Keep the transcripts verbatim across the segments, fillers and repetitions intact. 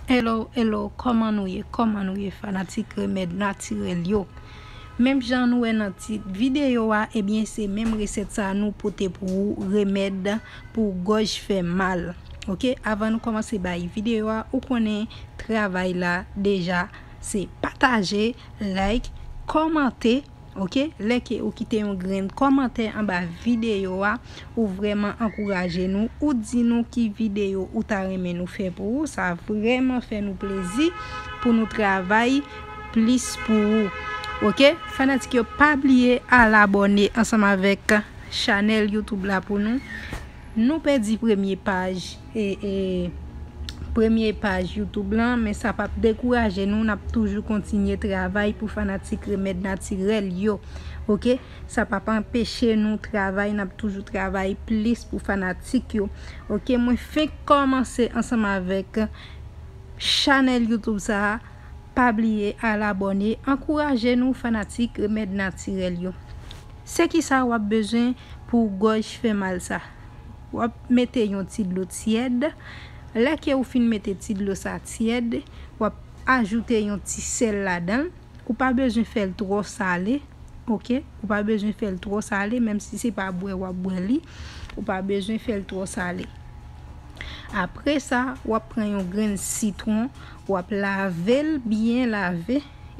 Hello, hello, kòman nou ye? Kòman nou ye, fanatik remèd natirèl yo? Menm jan nou wè nan tit videyo a, ebyen, se menm resèt sa nou pote pou ou, remèd pou gòj fè mal. Oke, avan nou kòmanse bay videyo a, ou konnen travay la deja, se pataje, like, kòmante, oke? Lè ke ou kite yon grenn kòmantè anba videyo a, ou vrèman ankouraje nou, ou di nou ki videyo ou ta renmen nou fè pou ou, sa vrèman fè nou plezi pou nou travay plis pou ou. Oke? Fanatik yo, pa bliye al abòne ansanm avèk chanèl YouTube la pou nou. Nou pèdi premye paj, e, e, premye paj YouTube lan, men sa p ap dekouraje nou, n ap toujou kontinye travay pou fanatik remèd natirèl yo. Oke? Sa p ap anpeche nou travay, n ap toujou travay plis pou fanatik yo. Oke? Mwen fenk kòmanse ansanm avèk chanèl YouTube sa a. Pa bliye al abòne, ankouraje nou fanatik remèd natirèl yo. Se kisa w ap bezwen pou gòj fè mal sa? W ap mete yon ti dlo tyèd. Lè ke ou fin mete ti dlo sa tyèd, w ap ajoute yon ti sèl ladan l. Ou pa bezwen fè l twò sale, oke? Ou pa bezwen fè l twò sale, menm si se pa bwè w ap bwè li, ou pa bezwen fè l twò sale. Apre sa, w ap pran yon grenn sitwon, w ap lave l byen lave,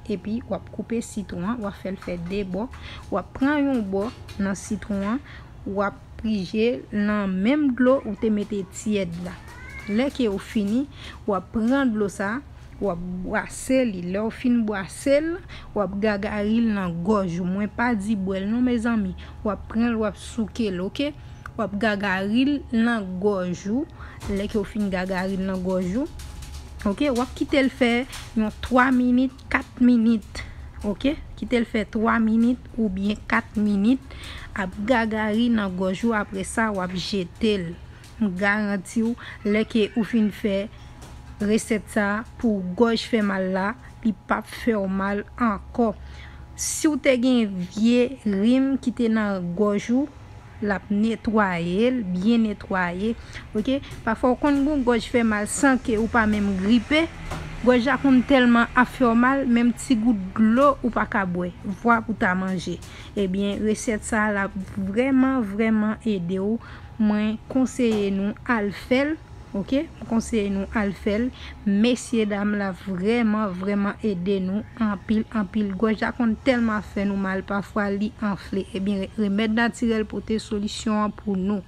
epi w ap koupe sitwon an, w ap fè l fè de bò. W ap pran yon bò nan sitwon an, w ap prije l nan menm dlo ou te mete tyèd la. Lè ke ou fini, w ap pran dlo sa, w ap bwase li. Lè w fin bwase l, w ap gagari l nan gòj ou. Mwen pa di bwè l non, mezanmi. W ap pran l, w ap souke l, oke? W ap gagari l nan gòj ou. Lè ke w fin gagari l nan gòj ou, oke, w ap kite l fè yon twa minit, kat minit, oke? Kite l fè twa minit oubyen kat minit ap gagari nan gòj ou. Apre sa, w ap jete l. M garanti w, lè ke ou fin fè resèt sa pou gòj fè mal la, li p ap fè w mal ankò. Si w te gen vye rim ki te nan gòj ou, l ap netwaye l, byen netwaye. Oke? Pafwa w konn gen gòj fè mal san ke ou pa menm gripe. Gòj la konn tèlman ap fè w mal, menm ti gout dlo ou pa ka bwè. Vwa pou ta manje. Ebyen, resèt sa l ap vrèman, vrèman ede w. Mwen konseye nou al fè l, oke? Mwen konseye nou al fè l. Mesye dam la vrèman, vrèman ede nou anpil, anpil. Gòj la konn tèlman fè nou mal, pafwa li anfle. Ebyen, remèd natirèl pote solisyon an pou nou.